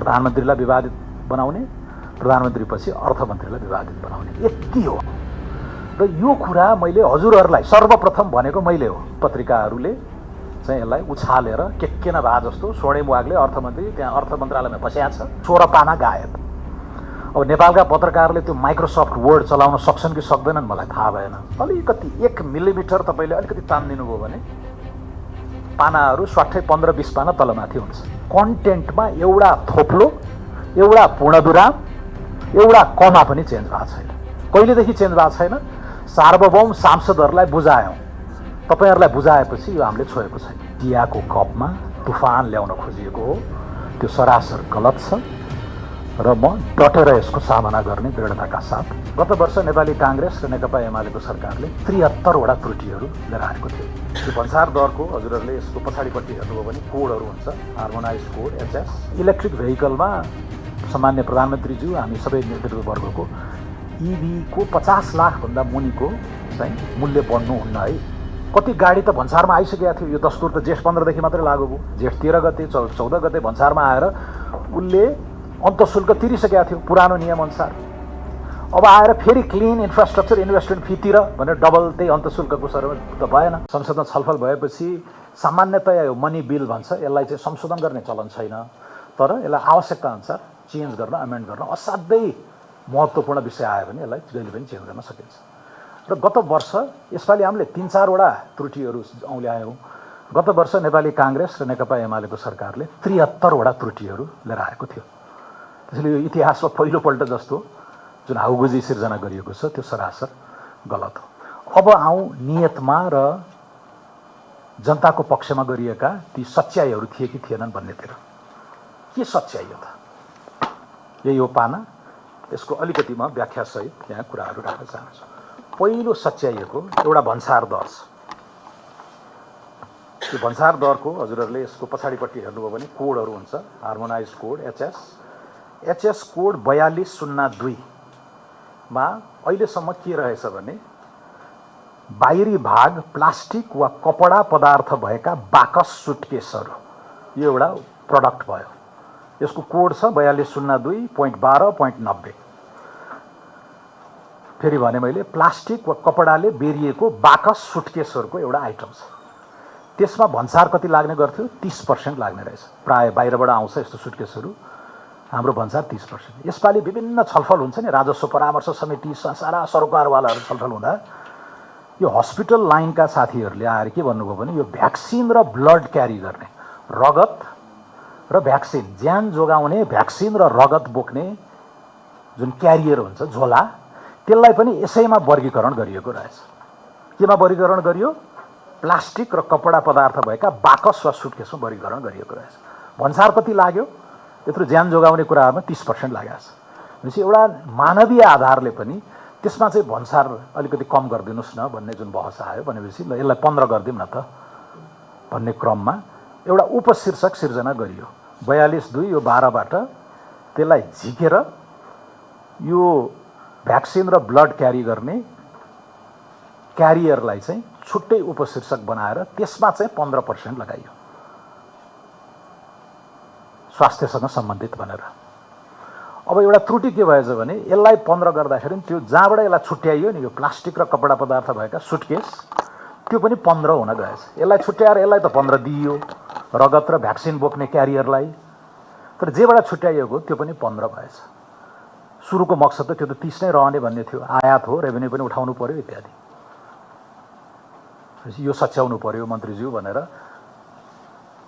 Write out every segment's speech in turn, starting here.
प्रधानमन्त्रीलाई विवादित बनाउने, प्रधानमन्त्रीपछि अर्थमन्त्रीलाई विवादित बनाउने, यति हो। र यो कुरा मैले हजुरहरूलाई सर्वप्रथम भनेको मैले हो। पत्रिकाहरूले चाहिँ यसलाई उछालेर के न भए जस्तो स्वर्णिम वागले अर्थमन्त्री त्यहाँ अर्थ मन्त्रालयमा बसेको छ, 16 पाना गायब। अब नेपालका पत्रकारले त्यो माइक्रोसफ्ट वर्ड चलाउन सक्छन् कि सक्दैनन् मलाई थाहा भएन। अलिकति 1 मिलिमिटर तपाईँले अलिकति तान्दिनु भयो भने पानाहरू स्वाट्टै 15-20 पाना तलमाथि हुन्छ। कन्टेन्टमा एउटा थोप्लो, एउटा पूर्णविराम, एउटा कमा पनि चेन्ज भएको छैन। कहिलेदेखि चेन्ज भएको छैन? सार्वभौम सांसदहरूलाई बुझायौँ, तपाईँहरूलाई बुझाएपछि यो हामीले छोएको छैन। चियाको कपमा तुफान ल्याउन खोजिएको हो, त्यो सरासर गलत छ र म डटेर यसको सामना गर्ने दृढताका साथ। गत वर्ष नेपाली काङ्ग्रेस र नेकपा एमालेको सरकारले 73 वटा त्रुटिहरू लिएर आएको थियो। त्यो भन्सार दरको हजुरहरूले यसको पछाडिपट्टि हेर्नुभयो भने कोडहरू हुन्छ, हार्मोनाइज कोड एचएस। इलेक्ट्रिक भेहिकलमा सामान्य प्रधानमन्त्रीज्यू हामी सबै नेतृत्ववर्गको इभीको 50 लाखभन्दा मुनिको चाहिँ मूल्य बढ्नुहुन्न है। कति गाडी त भन्सारमा आइसकेको थियो। यो दस्तुर त जेठ 15 देखि मात्रै लागू भयो। जेठ 13 गते 14 गते भन्सारमा आएर उसले अन्तशुल्क तिरिसकेको थियो पुरानो नियमअनुसार। अब आएर फेरि क्लिन इन्फ्रास्ट्रक्चर इन्भेस्टमेन्ट फीतिर भनेर डबल त्यही अन्तशुल्कको सरमा त भएन। संसदमा छलफल भएपछि सामान्यतया यो मनी बिल भन्छ, यसलाई चाहिँ संशोधन गर्ने चलन छैन, तर यसलाई आवश्यकता अनुसार चेन्ज गर्न, अमेन्ड गर्न असाध्यै महत्त्वपूर्ण विषय आयो भने यसलाई जहिले पनि चेन्ज गर्न सकिन्छ। र गत वर्ष यसपालि हामीले 3-4 वटा त्रुटिहरू औँल्यायौँ। गत वर्ष नेपाली काङ्ग्रेस र नेकपा एमालेको सरकारले 73 वटा त्रुटिहरू लिएर आएको थियो। त्यसैले यो इतिहासमा पहिलोपल्ट जस्तो जुन हाउगुजी सिर्जना गरिएको छ त्यो सरासर गलत हो। अब आउँ नियतमा र जनताको पक्षमा गरिएका ती सच्याइहरू थिए कि थिएनन् भन्नेतिर। के सच्याइ हो त? यही हो पाना। यसको अलिकति म व्याख्यासहित यहाँ कुराहरू राख्न चाहन्छु। पहिलो सच्याइएको एउटा भन्सार दर छ। त्यो भन्सार दरको हजुरहरूले यसको पछाडिपट्टि हेर्नुभयो भने कोडहरू हुन्छ, harmonise code HS. HS code 4202 मा अहिलेसम्म के रहेछ भने बाहिरी भाग प्लास्टिक वा कपडा पदार्थ भएका बाकस सुटकेसहरू, यो एउटा प्रडक्ट भयो। यसको कोड छ 4202.12.90। फेरि भने मैले प्लास्टिक वा कपडाले बेरिएको बाकस सुटकेसहरूको एउटा आइटम छ। त्यसमा भन्सार कति लाग्ने गर्थ्यो? 30% लाग्ने रहेछ। प्राय बाहिरबाट आउँछ यस्तो सुटकेसहरू, हाम्रो भन्सार 30%। यसपालि विभिन्न छलफल हुन्छ नि, राजस्व परामर्श समिति, सारा सरकारवालाहरू छलफल हुँदा यो हस्पिटल लाइनका साथीहरूले आएर के भन्नुभयो भने यो भ्याक्सिन र ब्लड क्यारी गर्ने, रगत र भ्याक्सिन, ज्यान जोगाउने भ्याक्सिन र रगत बोक्ने जुन क्यारियर हुन्छ झोला, त्यसलाई पनि यसैमा वर्गीकरण गरिएको रहेछ। केमा वर्गीकरण गरियो? प्लास्टिक र कपडा पदार्थ भएका बाकस वा सुटकेसमा वर्गीकरण गरिएको रहेछ। भन्सार कति लाग्यो? त्यत्रो ज्यान जोगाउने कुराहरूमा 30% लागेको छ। भनेपछि एउटा मानवीय आधारले पनि त्यसमा चाहिँ भन्सार अलिकति कम गरिदिनुहोस् न भन्ने जुन बहस आयो भनेपछि ल यसलाई 15 गरिदिउँ न त भन्ने क्रममा एउटा उपशीर्षक सिर्जना गरियो। 42.2 यो 12बाट त्यसलाई झिकेर यो भ्याक्सिन र ब्लड क्यारी गर्ने क्यारियरलाई चाहिँ छुट्टै उपशीर्षक बनाएर त्यसमा चाहिँ 15% लगाइयो, स्वास्थ्यसँग सम्बन्धित भनेर। अब एउटा त्रुटि के भएछ भने यसलाई 15 गर्दाखेरि त्यो जहाँबाट यसलाई छुट्याइयो नि, यो प्लास्टिक र कपडा पदार्थ भएका सुटकेस, त्यो पनि 15 हुन गएछ। यसलाई छुट्याएर यसलाई त 15 दिइयो, रगत र भ्याक्सिन बोक्ने क्यारियरलाई। तर जेबाट छुट्याइएको त्यो पनि 15 भएछ। सुरुको मकसद त त्यो त 30 नै रहने भन्ने थियो, आयात हो, रेभेन्यू पनि उठाउनु पर्यो इत्यादि। यो सच्याउनु पर्यो मन्त्रीज्यू भनेर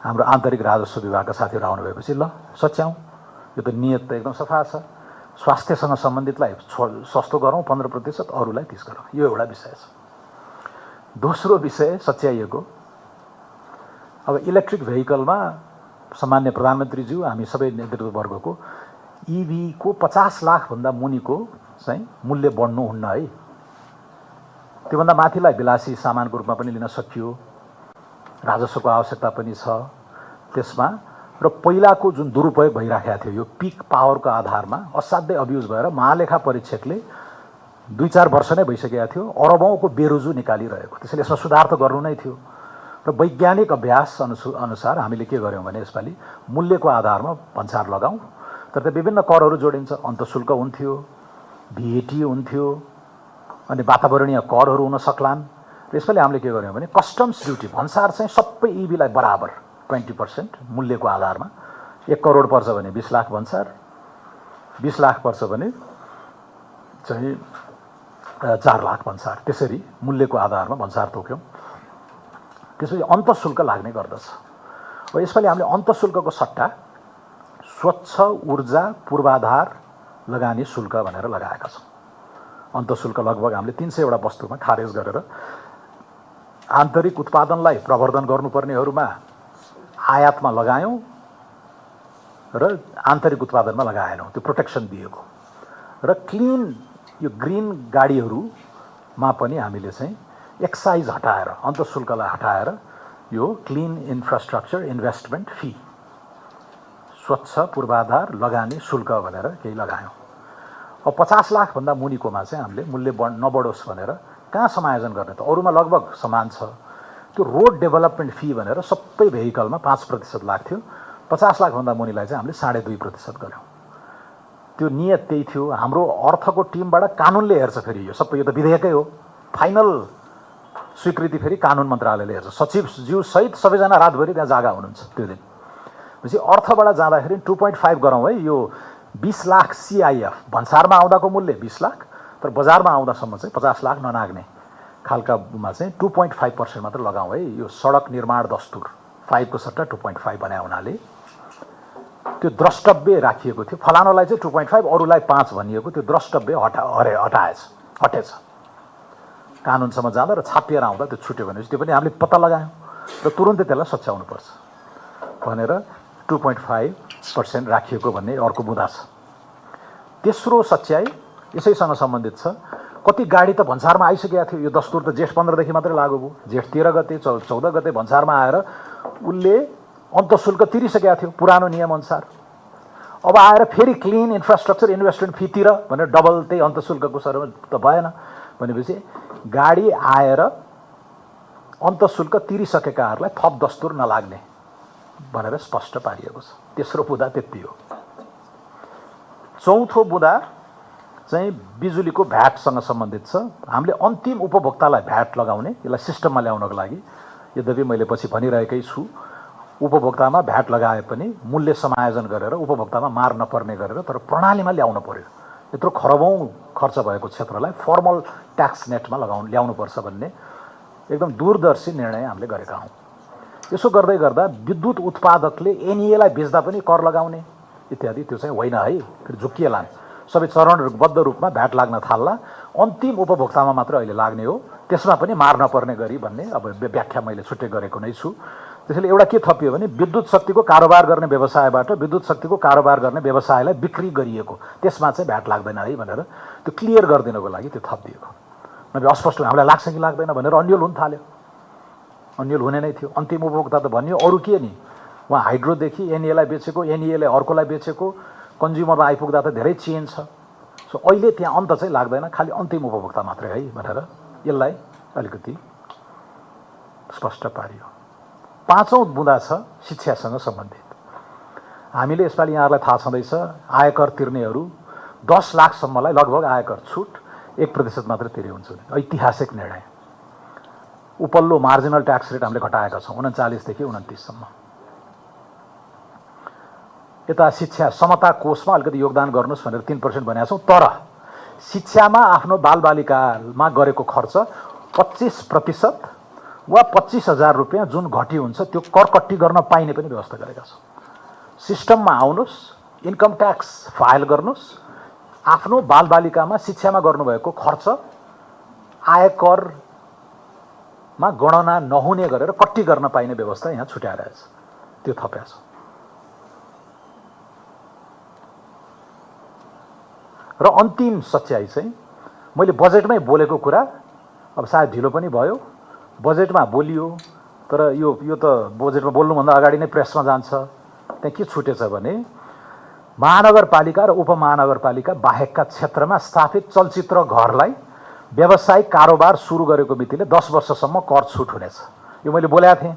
हाम्रो आन्तरिक राजस्व विभागका साथीहरू आउनु भएपछि ल सच्याउँ, यो त नियत त एकदम सफा छ, स्वास्थ्यसँग सम्बन्धितलाई सस्तो गरौँ 15%, अरूलाई 30 गरौँ। यो एउटा विषय छ। दोस्रो विषय सच्याइएको, अब इलेक्ट्रिक भेहिकलमा सामान्य प्रधानमन्त्रीज्यू हामी सबै नेतृत्ववर्गको इभीको 50 लाखभन्दा मुनिको चाहिँ मूल्य बढ्नुहुन्न है। त्योभन्दा माथिलाई विलासी सामानको रूपमा पनि लिन सकियो, राजस्वको आवश्यकता पनि छ त्यसमा। र पहिलाको जुन दुरुपयोग भइराखेको थियो यो पिक पावरको आधारमा असाध्यै अब्युज भएर महालेखा परीक्षकले 2-4 वर्ष नै भइसकेको थियो अरबौँको बेरोजु निकालिरहेको। त्यसैले यसमा सुधार त गर्नु नै थियो। र वैज्ञानिक अभ्यास अनुसार हामीले के गर्यौँ भने यसपालि मूल्यको आधारमा भन्सार लगाउँ तर त्यो विभिन्न करहरू जोडिन्छ, अन्तशुल्क हुन्थ्यो, VAT हुन्थ्यो, अनि वातावरणीय करहरू हुन सक्लान्। र यसपालि हामीले के गर्यौँ भने कस्टम्स ड्युटी भन्सार चाहिँ सबै EVलाई बराबर 20% मूल्यको आधारमा 1 करोड पर्छ भने 20 लाख भन्सार, 20 लाख पर्छ भने चाहिँ 4 लाख भन्सार, त्यसरी मूल्यको आधारमा भन्सार तोक्यौँ। त्यसपछि अन्तशुल्क लाग्ने गर्दछ। र यसपालि हामीले अन्तशुल्कको सट्टा स्वच्छ ऊर्जा पूर्वाधार लगानी शुल्क भनेर लगाएका छौँ। अन्तशुल्क लगभग हामीले 300 वटा वस्तुमा खारेज गरेर आन्तरिक उत्पादनलाई प्रवर्धन गर्नुपर्नेहरूमा आयातमा लगायौँ र आन्तरिक उत्पादनमा लगाएनौँ, त्यो प्रोटेक्सन दिएको। र क्लिन यो ग्रिन गाडीहरूमा पनि हामीले चाहिँ एक्साइज हटाएर, अन्तशुल्कलाई हटाएर यो क्लिन इन्फ्रास्ट्रक्चर इन्भेस्टमेन्ट फी, स्वच्छ पूर्वाधार लगानी शुल्क भनेर केही लगायौँ। अब 50 लाखभन्दा मुनिकोमा चाहिँ हामीले मूल्य नबढोस् भनेर कहाँ समायोजन गर्ने त, अरूमा लगभग समान छ। त्यो रोड डेभलपमेन्ट फी भनेर सबै भेहिकलमा 5% लाग्थ्यो, 50 लाखभन्दा मुनिलाई चाहिँ हामीले 2.5% गऱ्यौँ। त्यो नियत त्यही थियो। हाम्रो अर्थको टिमबाट कानुनले हेर्छ, फेरि यो सबै, यो त विधेयकै हो, फाइनल स्वीकृति फेरि कानुन मन्त्रालयले हेर्छ। सचिवज्यू सहित सबैजना रातभरि त्यहाँ जागा हुनुहुन्छ त्यो दिन। पछि अर्थबाट जाँदाखेरि 2.5 गरौँ है, यो 20 लाख CIF भन्सारमा आउँदाको मूल्य 20 लाख, तर बजारमा आउँदासम्म चाहिँ 50 लाख ननाग्ने खालकामा चाहिँ 2.5% मात्र लगाउँ है। यो सडक निर्माण दस्तुर 5 को सट्टा 2.5 बनाए हुनाले त्यो द्रष्टव्य राखिएको थियो। फलानोलाई चाहिँ 2.5, अरूलाई 5 भनिएको, त्यो द्रष्टव्य हटेछ। कानुनसम्म जाँदा र छापिएर आउँदा त्यो छुट्यो भनेपछि त्यो पनि हामीले पत्ता लगायौँ र तुरुन्तै त्यसलाई सच्याउनुपर्छ भनेर 2.5% राखिएको भन्ने अर्को मुद्दा छ। तेस्रो सच्याइ यसैसँग सम्बन्धित छ। कति गाडी त भन्सारमा आइसकेका थियो, यो दस्तुर त जेठ 15 देखि मात्रै लागू भयो। जेठ 13 गते 14 गते भन्सारमा आएर उसले अन्तशुल्क तिरिसकेका थियो पुरानो नियमअनुसार। अब आएर फेरि क्लिन इन्फ्रास्ट्रक्चर इन्भेस्टमेन्ट फी तिर भनेर डबल त्यही अन्तशुल्कको सरमा त भएन। भनेपछि गाडी आएर अन्तशुल्क तिरिसकेकाहरूलाई थप दस्तुर नलाग्ने भनेर स्पष्ट पारिएको छ। तेस्रो बुँदा त्यति हो। चौथो बुँदा चाहिँ बिजुलीको भ्याटसँग सम्बन्धित छ। हामीले अन्तिम उपभोक्तालाई भ्याट लगाउने, यसलाई सिस्टममा ल्याउनको लागि, यद्यपि मैले पछि भनिरहेकै छु, उपभोक्तामा भ्याट लगाए पनि मूल्य समायोजन गरेर उपभोक्तामा मार नपर्ने गरेर तर प्रणालीमा ल्याउनु पर्यो। यत्रो खरबौँ खर्च भएको क्षेत्रलाई फर्मल ट्याक्स नेटमा ल्याउनुपर्छ भन्ने एकदम दूरदर्शी निर्णय हामीले गरेका हौँ। यसो गर्दै गर्दा विद्युत उत्पादकले NEAलाई बेच्दा पनि कर लगाउने इत्यादि त्यो चाहिँ होइन है, फेरि झुक्किएलान्। सबै चरणबद्ध रूपमा भ्याट लाग्न थाल्ला, अन्तिम उपभोक्तामा मात्र अहिले लाग्ने हो, त्यसमा पनि मार नपर्ने गरी भन्ने अब व्याख्या मैले छुट्टै गरेको नै छु। त्यसैले एउटा के थपियो भने विद्युत शक्तिको कारोबार गर्ने व्यवसायबाट विद्युत शक्तिको कारोबार गर्ने व्यवसायलाई बिक्री गरिएको त्यसमा चाहिँ भ्याट लाग्दैन है भनेर त्यो क्लियर गरिदिनको लागि त्यो थपिदिएको। नभए अस्पष्ट हामीलाई लाग्छ कि लाग्दैन भनेर अन्यल हुन थाल्यो। अन्यल हुने नै थियो। अन्तिम उपभोक्ता त भन्यो, अरू के नि, उहाँ हाइड्रोदेखि NEAलाई बेचेको, NEAले अर्कोलाई बेचेको, कन्ज्युमरमा आइपुग्दा त धेरै चेन छ। सो अहिले त्यहाँ अन्त चाहिँ लाग्दैन, खालि अन्तिम उपभोक्ता मात्रै है भनेर यसलाई अलिकति स्पष्ट पारियो। पाँचौँ बुँदा छ शिक्षासँग सम्बन्धित। हामीले यसपालि यहाँहरूलाई थाहा छँदैछ, आयकर तिर्नेहरू 10 लाखसम्मलाई लगभग आयकर छुट 1% मात्रै तिरे हुन्छ। ऐतिहासिक निर्णय। उपल्लो मार्जिनल ट्याक्स रेट हामीले घटाएका छौँ 39 देखि 29 सम्म। यता शिक्षा समता कोषमा अलिकति योगदान गर्नुहोस् भनेर 3% भनेका छौँ, तर शिक्षामा आफ्नो बालबालिकामा गरेको खर्च 25% वा 25,000 रुपियाँ जुन घटी हुन्छ त्यो करकट्टी गर्न पाइने पनि व्यवस्था गरेका छौँ। सिस्टममा आउनुहोस्, इन्कम ट्याक्स फाइल गर्नुहोस्, आफ्नो बालबालिकामा शिक्षामा गर्नुभएको खर्च आयकरमा गणना नहुने गरेर कट्टी गर्न पाइने व्यवस्था यहाँ छुट्याइरहेछ, त्यो थपेका छ। र अन्तिम सच्याइ चाहिँ मैले बजेटमै बोलेको कुरा, अब सायद ढिलो पनि भयो, बजेटमा बोलियो तर यो त बजेटमा बोल्नुभन्दा अगाडि नै प्रेसमा जान्छ। त्यहाँ के छुटेछ भने महानगरपालिका र उपमहानगरपालिका बाहेकका क्षेत्रमा स्थापित चलचित्र घरलाई व्यावसायिक कारोबार सुरु गरेको मितिले 10 वर्षसम्म कर छुट हुनेछ। यो मैले बोलेको थिएँ।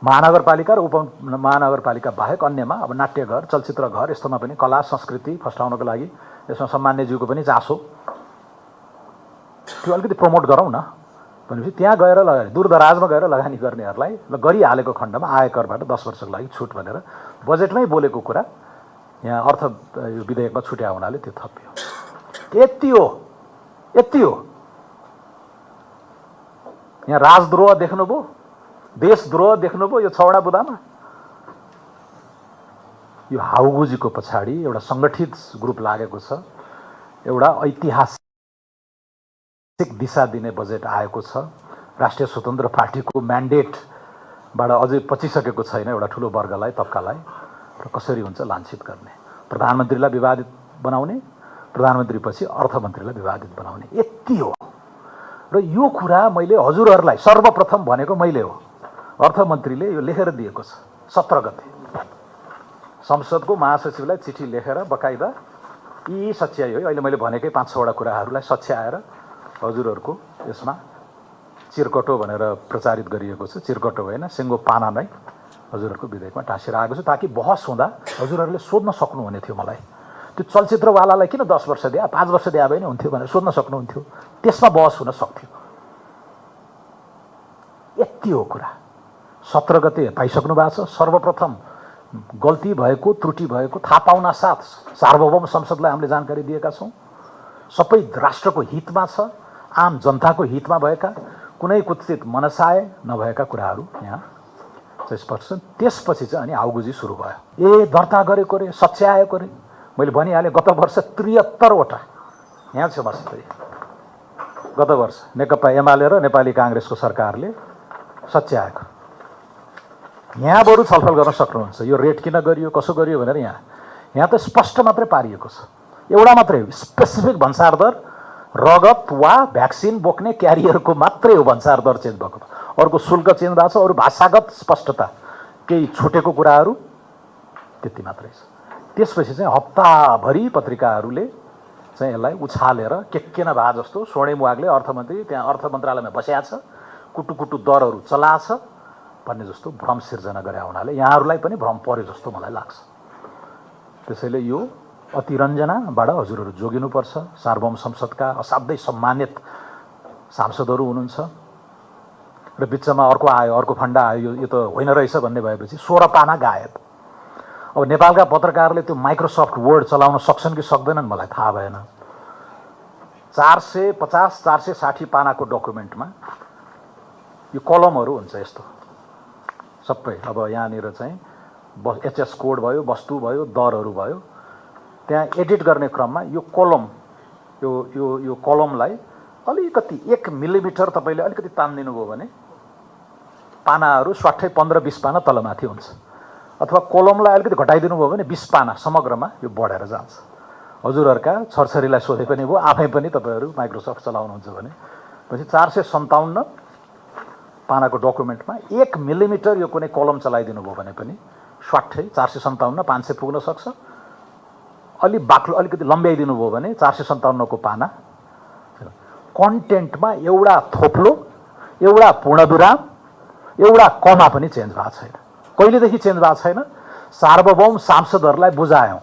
महानगरपालिका र उपमहानगरपालिका बाहेक अन्यमा अब नाट्यघर चलचित्रघर यस्तोमा पनि कला संस्कृति फस्टाउनको लागि यसमा सम्मान्यज्यूको पनि चासो त्यो अलिकति प्रमोट गरौँ न भनेपछि त्यहाँ गएर लगानी दूरदराजमा गएर लगानी गर्नेहरूलाई ल गरिहालेको खण्डमा आयकरबाट 10 वर्षको लागि छुट भनेर बजेटमै बोलेको कुरा यहाँ अर्थ यो विधेयकमा छुट्या हुनाले त्यो थपियो। यति हो। यहाँ राजद्रोह देख्नुभयो, देशद्रोह देख्नुभयो यो छवटा बुदामा। यो हाउगुजीको पछाडि एउटा सङ्गठित ग्रुप लागेको छ, एउटा ऐतिहासिक दिशा दिने बजेट आएको छ, राष्ट्रिय स्वतन्त्र पार्टीको म्यान्डेटबाट अझै पचिसकेको छैन एउटा ठुलो वर्गलाई तबकालाई र कसरी हुन्छ लान्छित गर्ने, प्रधानमन्त्रीलाई विवादित बनाउने, प्रधानमन्त्रीपछि अर्थमन्त्रीलाई विवादित बनाउने, यति हो। र यो कुरा मैले हजुरहरूलाई सर्वप्रथम भनेको मैले हो। अर्थमन्त्रीले यो लेखेर दिएको छ 17 गते संसदको महासचिवलाई चिठी लेखेर बकाइदा यी सच्याइयो है, अहिले मैले भनेकै 5-6 वटा कुराहरूलाई सच्याएर हजुरहरूको यसमा चिरकटो भनेर प्रचारित गरिएको छ। चिरकटो होइन, सिङ्गो पाना नै हजुरहरूको विधेयकमा टाँसेर आएको छ ताकि बहस हुँदा हजुरहरूले सोध्न सक्नुहुने थियो मलाई। त्यो चलचित्रवालालाई किन 10 वर्ष दिए, 5 वर्ष दिए भए नि हुन्थ्यो भनेर सोध्न सक्नुहुन्थ्यो, त्यसमा बहस हुन सक्थ्यो। यति हो कुरा। 17 गते पाइसक्नु भएको छ। सर्वप्रथम गल्ती भएको त्रुटि भएको थाहा पाउन साथ सार्वभौम संसदलाई हामीले जानकारी दिएका छौँ। सबै राष्ट्रको हितमा छ, आम जनताको हितमा भएका कुनै कुत्सित मनसाय नभएका कुराहरू यहाँ चाहिँ स्पष्ट छन्। त्यसपछि चाहिँ अनि हाउगुजी सुरु भयो। दर्ता गरेको रे, सच्याएको रे। मैले भनिहालेँ गत वर्ष 73 वटा यहाँ छ मसित। गत वर्ष नेकपा एमाले र नेपाली काङ्ग्रेसको सरकारले सच्याएको। यहाँ बरु छलफल गर्न सक्नुहुन्छ यो रेट किन गरियो, कसो गरियो भनेर। यहाँ त स्पष्ट मात्रै पारिएको छ, एउटा मात्रै स्पेसिफिक भन्सार दर, रगत वा भ्याक्सिन बोक्ने क्यारियरको मात्रै हो भन्सार दर चेन्ज भएको। अर्को शुल्क चेन्ज भएको छ, अरू भाषागत स्पष्टता केही छुटेको कुराहरू त्यति मात्रै छ। त्यसपछि चाहिँ हप्ताभरि पत्रिकाहरूले चाहिँ यसलाई उछालेर के न भए जस्तो स्वर्णिम वागले अर्थमन्त्री त्यहाँ अर्थ मन्त्रालयमा बसेका छ, कुटुकुटु दरहरू चलाछ भन्ने जस्तो भ्रम सिर्जना गरे हुनाले यहाँहरूलाई पनि भ्रम पर्यो जस्तो मलाई लाग्छ। त्यसैले यो अतिरञ्जनाबाट हजुरहरू जोगिनुपर्छ। सार्वभौम संसदका असाध्यै सम्मानित सांसदहरू हुनुहुन्छ र बिचमा अर्को आयो, अर्को फन्डा आयो, यो त होइन रहेछ भन्ने भएपछि 16 पाना गायब। अब नेपालका पत्रकारले त्यो माइक्रोसफ्ट वर्ड चलाउन सक्छन् कि सक्दैनन् मलाई थाहा भएन। 450-460 पानाको डकुमेन्टमा यो कलमहरू हुन्छ यस्तो सबै। अब यहाँनिर चाहिँ एचएस कोड भयो, वस्तु भयो, दरहरू भयो। त्यहाँ एडिट गर्ने क्रममा यो कलम यो कलमलाई अलिकति 1 मिलिमिटर तपाईँले अलिकति तानिदिनु भयो भने पानाहरू स्वाट्टै 15-20 पाना तलमाथि हुन्छ, अथवा कलमलाई अलिकति घटाइदिनु भयो भने 20 पाना समग्रमा यो बढेर जान्छ। हजुरहरूका छरछरीलाई सोधे पनि भयो, आफै पनि तपाईँहरू माइक्रोसफ्ट चलाउनुहुन्छ भने पछि 457 पानाको डकुमेन्टमा 1 मिलिमिटर यो कुनै कलम चलाइदिनु भयो भने पनि स्वाट्टै 457 500 पुग्न सक्छ। अलि बाक्लो अलिकति लम्ब्याइदिनु भयो भने 457 को पाना कन्टेन्टमा एउटा थोप्लो, एउटा पूर्णविराम, एउटा कमा पनि चेन्ज भएको छैन, कहिलेदेखि चेन्ज भएको छैन। सार्वभौम सांसदहरूलाई बुझायौँ,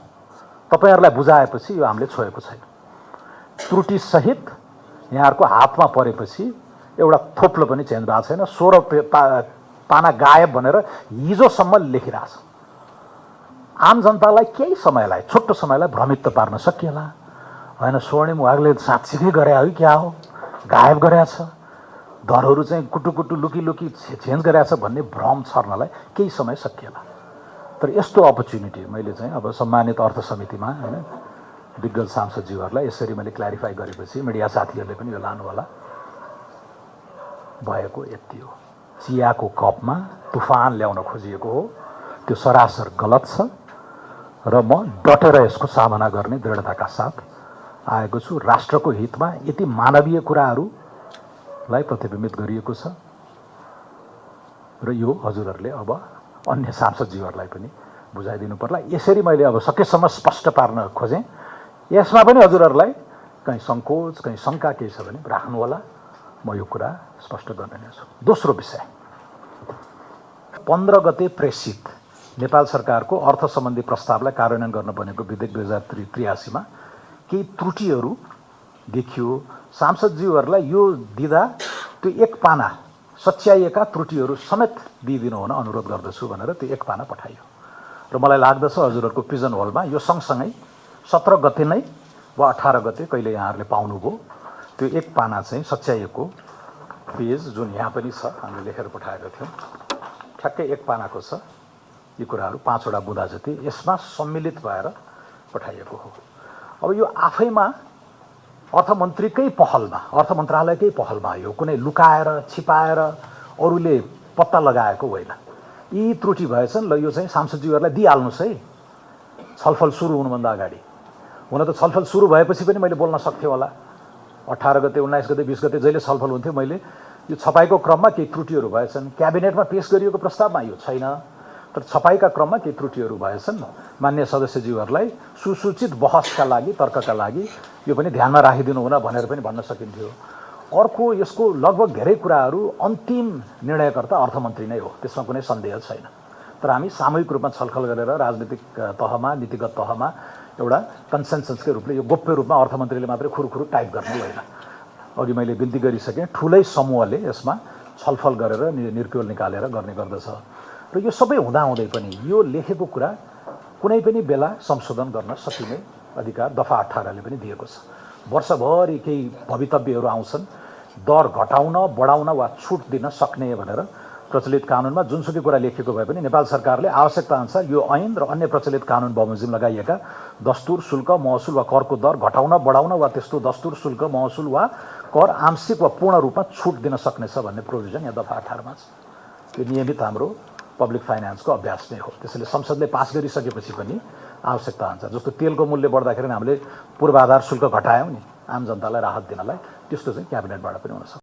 तपाईँहरूलाई बुझाएपछि यो हामीले छोएको छैन। त्रुटि सहित यहाँहरूको हातमा परेपछि एउटा थोप्लो पनि चेन्ज भएको छैन। 16 पाना गायब भनेर हिजोसम्म लेखिरहेछ। आम जनतालाई केही समयलाई, छोटो समयलाई भ्रमित त पार्न सकिएला होइन। स्वर्णिम वागले साँच्चीकै गरे हो क्या हो, गायब गरेका छ, दरहरू चाहिँ कुटुकुटु लुकी चेन्ज गरेका छ भन्ने भ्रम छर्नलाई केही समय सकिएला। तर यस्तो अपर्च्युनिटी मैले चाहिँ अब सम्मानित अर्थ समितिमा होइन दिग्गज सांसदज्यूहरूलाई यसरी मैले क्ल्यारिफाई गरेपछि मिडिया साथीहरूले पनि यो लानुहोला। भएको यति हो। चियाको कपमा तुफान ल्याउन खोजिएको हो, त्यो सरासर गलत छ र म डटेर यसको सामना गर्ने दृढताका साथ आएको छु। राष्ट्रको हितमा यति मानवीय कुराहरूलाई प्रतिबिम्बित गरिएको छ र यो हजुरहरूले अब अन्य सांसदज्यूहरूलाई पनि बुझाइदिनु पर्ला। यसरी मैले अब सकेसम्म स्पष्ट पार्न खोजेँ। यसमा पनि हजुरहरूलाई कहीँ सङ्कोच कहीँ शङ्का केही छ भने राख्नु होला, म यो कुरा स्पष्ट गर्ने नै छु। दोस्रो विषय 15 गते प्रेसित नेपाल सरकारको अर्थ सम्बन्धी प्रस्तावलाई कार्यान्वयन गर्न बनेको विधेयक 2083 मा केही त्रुटिहरू देखियो। सांसदज्यूहरूलाई यो दिँदा त्यो एक पाना सच्याइएका त्रुटिहरू समेत दिइदिनु हुन अनुरोध गर्दछु भनेर त्यो एक पाना पठाइयो र मलाई लाग्दछ हजुरहरूको पिजन हलमा यो सँगसँगै 17 गते नै वा 18 गते कहिले यहाँहरूले पाउनुभयो त्यो एक पाना चाहिँ सच्याइएको पेज जुन यहाँ पनि छ, हामीले लेखेर पठाएको थियौँ, ठ्याक्कै एक पानाको छ। यी कुराहरू 5 वटा बुँदा जति यसमा सम्मिलित भएर पठाइएको हो। अब यो आफैमा अर्थमन्त्रीकै पहलमा, अर्थ मन्त्रालयकै पहलमा यो कुनै लुकाएर छिपाएर अरूले पत्ता लगाएको होइन। यी त्रुटि भएछन्, ल यो चाहिँ सांसदज्यूहरूलाई दिइहाल्नुहोस् है छलफल सुरु हुनुभन्दा अगाडि। हुन त छलफल सुरु भएपछि पनि मैले बोल्न सक्थेँ होला। 18 गते 19 गते 20 गते जहिले छलफल हुन्थ्यो मैले यो छपाईको क्रममा केही त्रुटिहरू भएछन्, क्याबिनेटमा पेश गरिएको प्रस्तावमा यो छैन, तर छपाईका क्रममा केही त्रुटिहरू भएछन्। मान्य सदस्यज्यूहरूलाई सुसूचित बहसका लागि, तर्कका लागि यो पनि ध्यानमा राखिदिनु हुन भनेर पनि भन्न सकिन्थ्यो। अर्को, यसको लगभग धेरै कुराहरू अन्तिम निर्णयकर्ता अर्थमन्त्री नै हो, त्यसमा कुनै सन्देह छैन। तर हामी सामूहिक रूपमा छलफल गरेर राजनीतिक तहमा, नीतिगत तहमा एउटा कन्सेन्ससकै रूपले यो गोप्य रूपमा अर्थमन्त्रीले मात्रै खुरुखुरु टाइप गर्नु होइन। अघि मैले बिन्ती गरिसकेँ, ठुलै समूहले यसमा छलफल गरेर निर्क्युल निकालेर गर्ने गर्दछ र यो सबै हुँदाहुँदै पनि यो लेखेको कुरा कुनै पनि बेला संशोधन गर्न सकिने अधिकार दफा 18 ले पनि दिएको छ। वर्षभरि केही भवितव्यहरू आउँछन्, दर घटाउन, बढाउन वा छुट दिन सक्ने भनेर प्रचलित कानुनमा जुनसुकै कुरा लेखिएको भए पनि नेपाल सरकारले आवश्यकता अनुसार यो ऐन र अन्य प्रचलित कानुन बमोजिम लगाइएका दस्तुर, शुल्क, महसुल वा करको दर घटाउन, बढाउन वा त्यस्तो दस्तुर, शुल्क, महसुल वा कर आंशिक वा पूर्ण रूपमा छुट दिन सक्नेछ भन्ने प्रोभिजन यहाँ दफा 18 मा छ। यो नियमित हाम्रो पब्लिक फाइनेन्सको अभ्यास नै हो। त्यसैले संसदले पास गरिसकेपछि पनि आवश्यकता अनुसार, जस्तो तेलको मूल्य बढ्दाखेरि हामीले पूर्वाधार शुल्क घटायौँ नि आम जनतालाई राहत दिनलाई, त्यस्तो चाहिँ क्याबिनेटबाट पनि हुन सक्छ।